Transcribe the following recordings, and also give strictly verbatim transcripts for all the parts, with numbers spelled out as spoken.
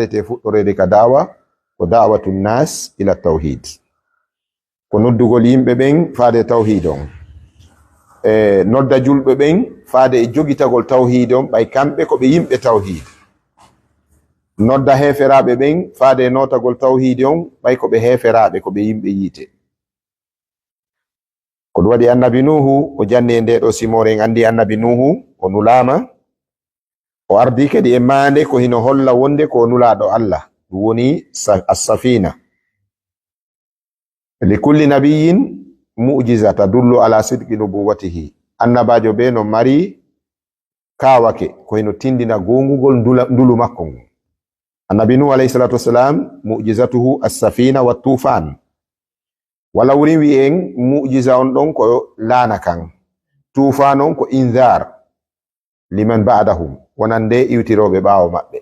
Te fuɗɗoreede ka da'wa, ko da'watu nas ila tawhid. Ko noddugol yimɓe ɓen faade tawhid on. E nodda julɓe ɓen faade e jogitagol tawhid on, ɓay kamɓe ko ɓe yimɓe tawhid. Nodda heeferaaɓe ɓen faade e nootagol tawhid on, ɓay ko ɓe heeferaaɓe, ko ɓe yimɓe yiite. Ko ɗum waɗi Annabi Nuuhu, o janni e ndee ɗoo simoore, en anndi Annabi Nuuhu, o nulaama. O ardii kadi e maande ko hino holla wonde ko o nulaaɗo Allah. Ɗum woni sa-, as-safina. Li kulli nabiyyin mu'jiza tadullu ala sidqi nubuwwatihi. Annabaajo bee no mari kaawake, ko hino tindina goongugol ndula-, ndulu makko ngun. Annabi Nuuhu alayhi salatu wassalam, mu'jizatuhu as-safina wa tufan. Wala wurin wi'en mu'jiza on ɗon ko laana kan. Tufan on ko inzar liman ba'dahum, wonande iwtirooɓe ɓaawo maɓɓe.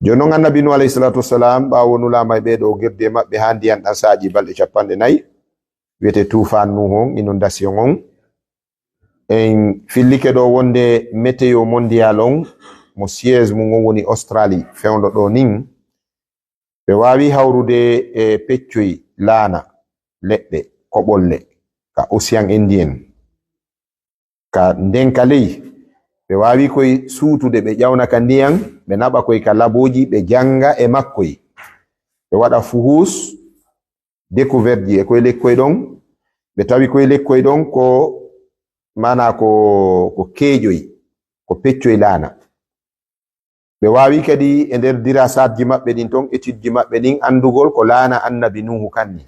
Jooni non Annabi Nuuhu alayhi salatu wassalam, ɓaawo nulaama e ɓee ɗoo, o gerdi e maɓɓe haa ndiyan ɗan saaƴi balɗe cappanɗe nayi, wiyetee tufan Nuuhu on, inondation on. En fillike ɗoo wonde météo mondial on, mo siège mun on woni Australie, fewndo ɗoo nin, ɓe waawi hawrude e peccoy laana, leɗɗe, koɓolle, ka Océan Indien, ka ndenka ley. Ɓe waawi koy suutude, ɓe ƴawna ka ndiyan, ɓe naɓa koy ka labooji, ɓe janga e makkoy. Ɓe waɗa fuhuus, découverte ji e koy lekkoy ɗon. Ɓe tawi koy lekkoy ɗon ko, maanaa ko, ko keeƴoy, ko peccoy laana. Ɓe waawi kadi e nder dirasatji maɓɓe ɗin ton, étude ji maɓɓe ɗin, anndugol ko laana Annabi Nuuhu kanni.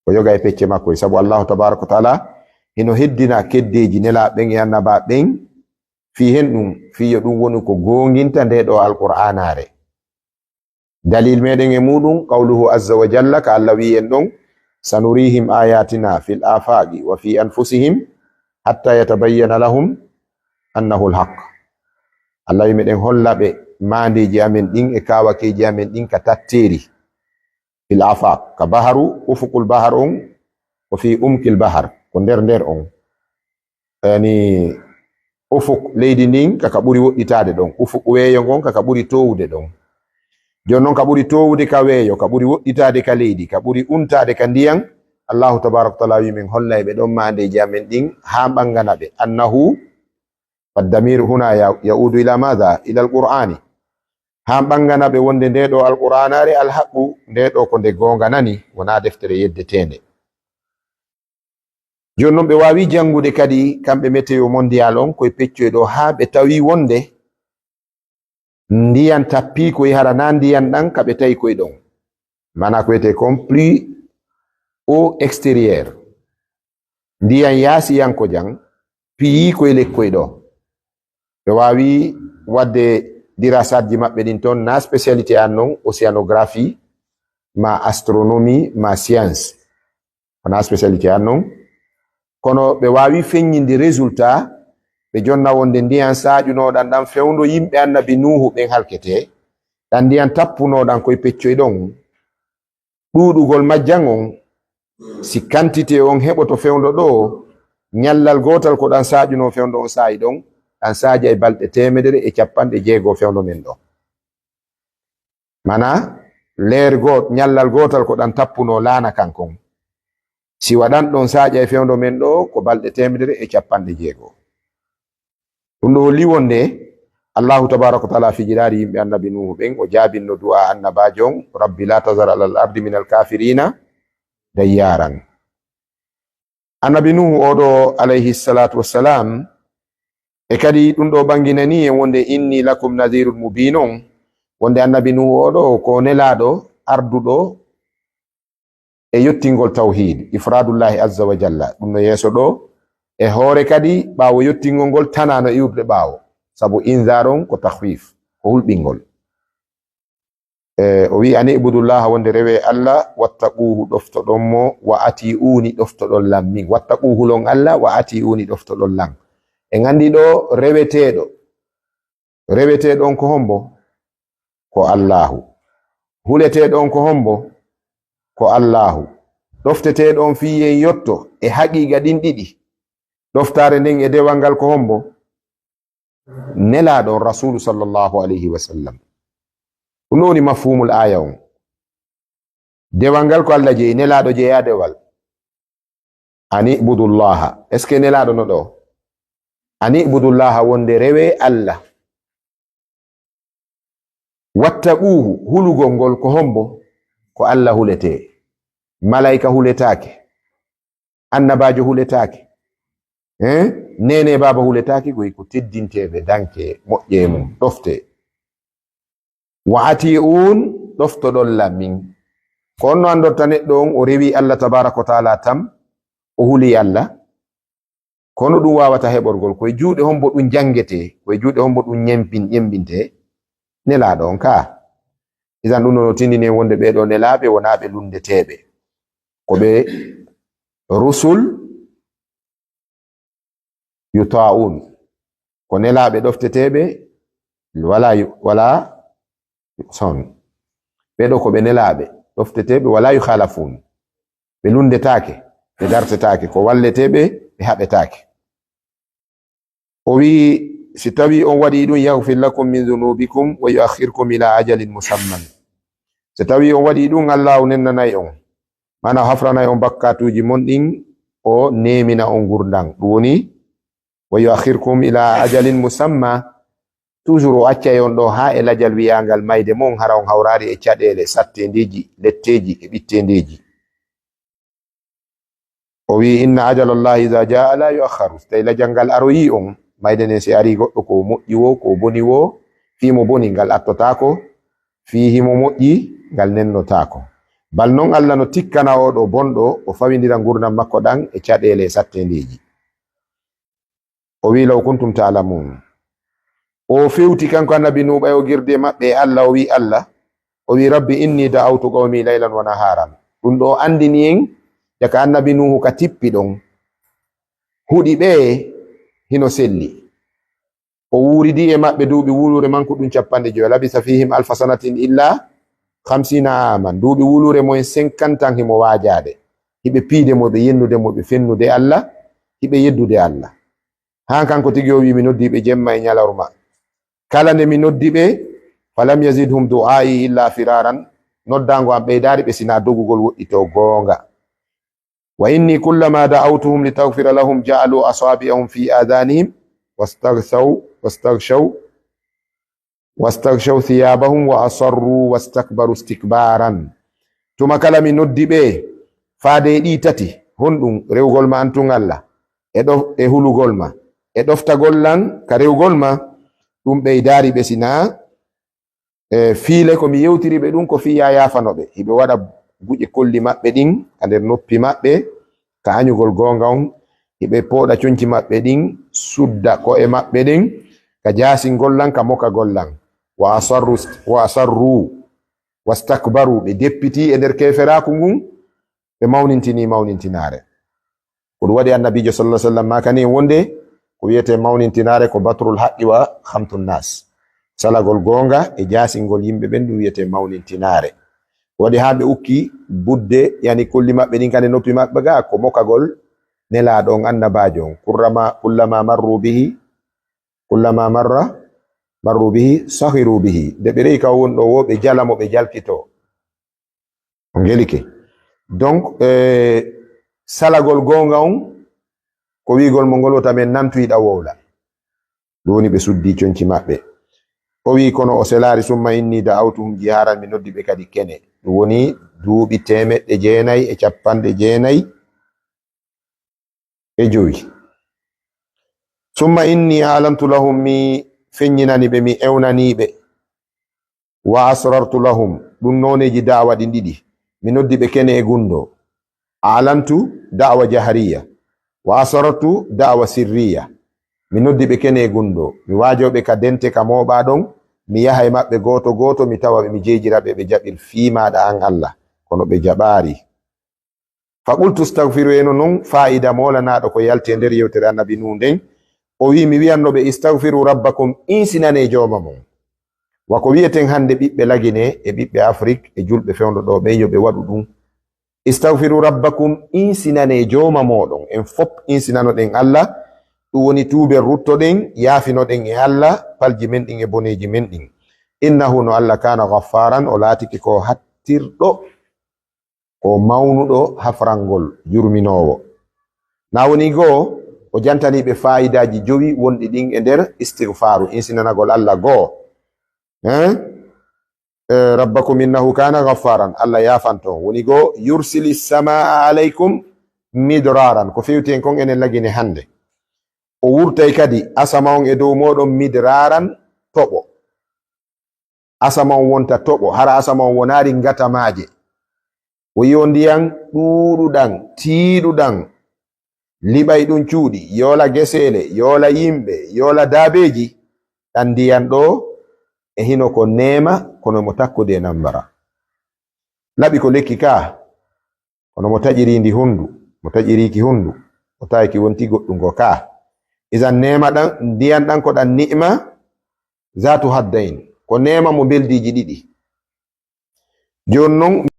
Ko yoga e pecce makko e sabu Allahu tabaraka wa taala hino heddina keddeeji nelaaɓe ɓen e annabaaɓe ɓen fii hen ɗum, fii yo ɗum wonu ko goonginta ndee ɗoo Alqur'aanaare. Dalil meɗen e muɗum, qawluhu azza wa jalla, ka Allah wi'i en ɗon, "Sanurihim ayatina fil afaqi wa fi anfusihim hatta yatabayyana lahum annahu al-haq." Allah wi'i meɗen holla ɓe maandeeji amen ɗin e kaawakeeji amen ɗin ka tatteeri. Fil afaq, ka baharu, ufuqul bahar on, ko fi umqil bahar, ko nder nder on. Yani, ufuk leydi ndin, ka ka ɓuri woɗɗitaade ɗon. Ufuk weeyo ngon, ka ka ɓuri toowude ɗon. Jooni non, ka ɓuri toowude ka weeyo, ka ɓuri woɗɗitaade ka leydi, ka ɓuri untaade ka ndiyan, Allahu tabaraka wa taala wi min hollay ɓe ɗon maandeeji amen ɗin, haa ɓangana ɓe. Annahu, faddamir huna ya-, ya'udu ila maada? Ila alqur'ani. Haa ɓangana ɓe wonde ndee ɗoo Alqur'aanaare alhaqqu, ndee ɗoo ko nde goonga nani, wonaa deftere yeddeteende. Jooni non, ɓe waawi janngude kadi, kamɓe météo mondial on, koye peccoy ɗoo, haa ɓe tawi wonde ndiyan tappii koy, hara naa ndiyan ɗan ka ɓe tawi koy ɗon. Maanaa ko wiyetee kon pluie eau extérieure. Ndiyan yaasiyanko jan piyii koye lekkoy ɗoo. Ɓe waawi waɗde dirasatji maɓɓe ɗin ton, na spécialité an non, océanographie, ma astronomie, ma science. Wonaa spécialité an non. Kono ɓe waawi feññinde résultat, ɓe jonna wonde ndiyan saaƴunooɗan ɗan fewndo yimɓe Annabi Nuuhu ɓen halkete, ɗan ndiyan tappunooɗan koye peccoy ɗon, ɗuuɗugol majjan on, si quantité on heɓoto fewndo ɗoo, ñallal gootal ko ɗan saaƴunoo fewndo on saa'i ɗon, ɗan saaƴa e balɗe teemedere e cappanɗe jeego fewndo men ɗoo. Maanaa, leer goot-, ñallal gootal ko ɗan tappunoo laana kan kon. Siwa ɗan ɗon saaƴa e fewndo men ɗoo, ko balɗe teemedere e cappanɗe jeego. Ɗum ɗoo holli wonde Allahu tabaraka wa taala fijiraari yimɓe Annabi Nuuhu ɓen, o jaabinno du'a annabaajo on, "Rabbi la tazar alal ardi minal kafirina dayyaaran." Annabi Nuuhu oo ɗoo, alayhi salatu wassalam, e kadi ɗum ɗoo ɓanginanii en wonde, "Inni lakum nadhirun mubin" on, wonde Annabi Nuuhu oo ɗoo ko nelaaɗo arduɗo e yottingol tawhid, ifradullahi azza wa jalla. Ɗum no yeeso ɗoo, e hoore kadi, ɓaawo yottingol ngol, tanaano iwrude ɓaawo, sabu inzar on ko takhwif, ko hulɓingol. E, o wi'i, "Ani ibudullaha", wonde rewee Allah, "wattaquhu", ɗoftoɗon mo, "wa ati'uni", ɗoftoɗon lan min. "Wattaquhu", lon Allah, "wa ati'uni", ɗoftoɗon lan. En anndi ɗoo reweteeɗo. Reweteeɗo on ko hombo? Ko Allahu. Huleteeɗo on ko hombo? Ko Allahu. Ɗofteteeɗo on fii yen yotto e haqiiqa ɗin ɗiɗi. Ɗoftaare nden e dewal ngal ko hombo? Nelaaɗo on, Rasuulu sallallahu alayhi wa sallam. Ɗum ɗo woni mafhumul aya on. Dewal ngal ko Allah jeyi, nelaaɗo jeyaa dewal. Ani ibudullaha. Est-ce que nelaaɗo no ɗo? Ani ibudullaha wonde rewe Allah. Wattaquuhu, hulugol ngol ko hombo? Ko Allah huletee. Malaika huletaake. Annabaajo huletaake. Eh? Nene baaba huletaake, koy ko teddinteeɓe, danke, moƴƴe mum, ɗofte. Wa ati'un, ɗoftoɗon lam min. Ko on no anndorta neɗɗo on, o rewi Allah tabaraka wa taala tam, o huli Allah. Kono ɗum waawata heɓorgol, koye juuɗe hombo ɗum janngetee, koye juuɗe hombo ɗum ñempin-, ñemmbintee? Nelaaɗo on kaa. Isan ɗum no tindini en wonde ɓee ɗoo nelaaɓe wonaa ɓe lunndeteeɓe. Ko ɓe rusul yuta'un. Ko nelaaɓe ɗofteteeɓe, wala yu-, wala son. Ɓee ɗoo ko ɓe nelaaɓe ɗofteteeɓe, wala yukhalafun. Ɓe lunndetaake, ɓe dartetaake. Ko walleteeɓe, ɓe haɓetaake. O wi'i, si tawii on waɗii ɗum, yaghfir lakum min dhunubikum wa yu'akhkhirkum ila ajalin musamman. Si tawii on waɗii ɗum, Allaahu nennanay on, maanaa o hafranay on bakkaatuuji mon ɗin, o neemina on ngurndan. Ɗum woni, wa yu'akhkhirkum ila ajalin musamma, toujours o accay on ɗo haa e lajal wiyaangal mayde mon, hara on hawraali e caɗeele satteendeeji, letteeji e ɓitteendeeji. O wi'i, inna ajalallahi iza jaa la yu'akhkharu. So tawi lajal ngal aroyii on, mayde nden si arii goɗɗo ko moƴƴi woo, ko boni woo, fii mo boni ngal attotaako, fii himo moƴƴi ngal nennotaako. Bal non Allah no tikkana oo ɗoo bonɗo, o fawindira ngurndan makko ɗan e caɗeele e satteendeeji. O wi'i, law kuntum ta'lamun. O fewti kanko Annabi Nuhu ɓay o girdi e maɓɓe e Allah, o wi'i Allah, o wi'i, rabbi inni da'awtu qawmi laylan wa naharan. Ɗum ɗo anndini en, jaka Annabi Nuhu ka tippi ɗon, huɗi ɓe hino selli. O wuuridi e maɓɓe duuɓi wuluure manku ɗum cappanɗe joyo. Labisa fihim alfa sanatin illa khamsina aman. Duuɓi wuluure mo en cinquante ans himo waajaade. Hiɓe piide mo, ɓe yennude mo, ɓe fennude Allah, hiɓe yeddude Allah. Haa kanko tigi o wi'i, mi noddi ɓe jemma e ñalawma. Kala nde mi noddi ɓe, falam yazidhum du'a'i illa firaran. Noddaango am ɓeydaari ɓe sinaa dogugol woɗɗitoo goonga. Wa inni kullama da'awtuhum litaghfira lahum ja'alu asabi'ahum fi adhanihim wastaghshaw, wastaghshaw, wastaghshaw thiyabahum wa asarru wastakbaru istikbaran. Tuma kala mi noddi ɓe faade e ɗii tati, honɗum rewgol ma an tun Allah, e ɗof-, e hulugol ma, e ɗoftagol lan ka rewgol ma, ɗum ɓeydaari ɓe sinaa e fiile ko mi yewtiri ɓe ɗum ko fii yaa yaafano ɓe. Hiɓe waɗa guƴe kolli maɓɓe ɗin ka nder noppi maɓɓe, ka añugol goonga on. Hiɓe pooɗa conci maɓɓe ɗin, sudda ko'e maɓɓe ɗin, ka jaasingol lan, ka mokagol lan. Wa asarru, wa asarru, wastakbaru, ɓe deppitii e nder keeferaaku ngun, ɓe mawnintinii mawnintinaare. Ko ɗum waɗi Annabiijo sallallahu alaihi wasallam maakani en wonde ko wiyetee mawnintinaare ko batrul haqqi wa khamtun nas. Salagol goonga e jaasingol yimɓe ɓen, ɗum wiyetee mawnintinaare. Ko waɗi haa ɓe ukki budde, yani kolli maɓɓe ɗin kadi noppi maɓɓe ga, ko mokagol Nelaaɗo on, Annabaajo on. Kurrama-, kullama marru bihi, kullama marra, marru bihi, sakhiru bihi. Nde ɓe rewi ka o woni ɗo woo, ɓe jala mo, ɓe jalkitoo. O ngelike. Donc, eh, salagol goonga on, ko wi'ugol mo ngol wota men nantu yiɗa wowla. Ɗum woni ɓe suddi conci maɓɓe. O wi'i, kono o selaari, summa inni da'awtuhum jihaaran, mi noddi ɓe kadi kene. Ɗum woni duuɓi teemeɗɗe jeenayi e capanɗe jeenayi e jowi. Summa inni a'lantu lahum, mi feññinani ɓe, mi ewnanii ɓe. Wa asrartu lahum, ɗum nooneeji da'wa ɗin ɗiɗi. Mi noddi ɓe kene e gunndoo. A'lantu da'wa jahriya. Wa asrartu da'wa sirriya. Mi noddi ɓe kene e gunndoo. Mi waajoo ɓe ka dente ka mooɓaa ɗon. Mi yaha e maɓɓe gooto gooto, mi tawa ɓe, mi jeejira ɓe, ɓe jaɓir fii maaɗa an Allah. Kono ɓe jaɓaari. Fa qultu stagfiru, eno non faa'ida moolanaaɗo ko yalti e nder yewtere Annabi Nuhu nden. O wi'i, mi wi'anno ɓe, istagfiru rabbakum, insinanee jooma mon. Wa ko wi'eten hannde ɓiɓɓe Lagine e ɓiɓɓe Afrik e julɓe fewndo ɗo ɓen, yo ɓe waɗu ɗum. Istagfiru rabbakum, insinanee jooma mooɗon. En fop insinanoɗen Allah, ɗum woni tuuben, ruttoɗen, yaafinoɗen e Allah palji men ɗin e boneeji men ɗin. Innahu, no Allah, kana ghaffaaran, o laatike ko hattirɗo, ko mawnuɗo hafrangol, yurminoowo. Na woni goo, o jantanii ɓe faayidaaji jowi wonɗi ɗin e nder istigfaaru, insinanagol Allah goo. Hein? Eh, rabbakum innahu kana ghaffaaran, Allah yaafan ton. Woni goo, yursili samaa alaykum midraaran, ko fewti en kon enen lagine hannde. O wurtay kadi asama on e dow mooɗon midraaran, toɓo. Asama on wonta toɓo, hara asama on wonaali ngatamaaje. O yi'o ndiyan ɗuuɗuɗan, tiiɗuɗan, liɓay ɗun cuuɗi, yoola geseele, yoola yimɓe, yoola daabeeji. Ɗan ndiyan ɗoo, e hino ko neema, kono mo takkude e nambara. Laɓi ko lekki ka, kono mo taƴiri ndi hunndu, mo taƴiri ki hunndu, o tawi ki wonti goɗɗun ko ka. Izan neema ɗan, ndiyan ɗan ko ɗan ni'ma zaatu haddayn. Ko neema mo mbeldiiji ɗiɗi. Jooni non,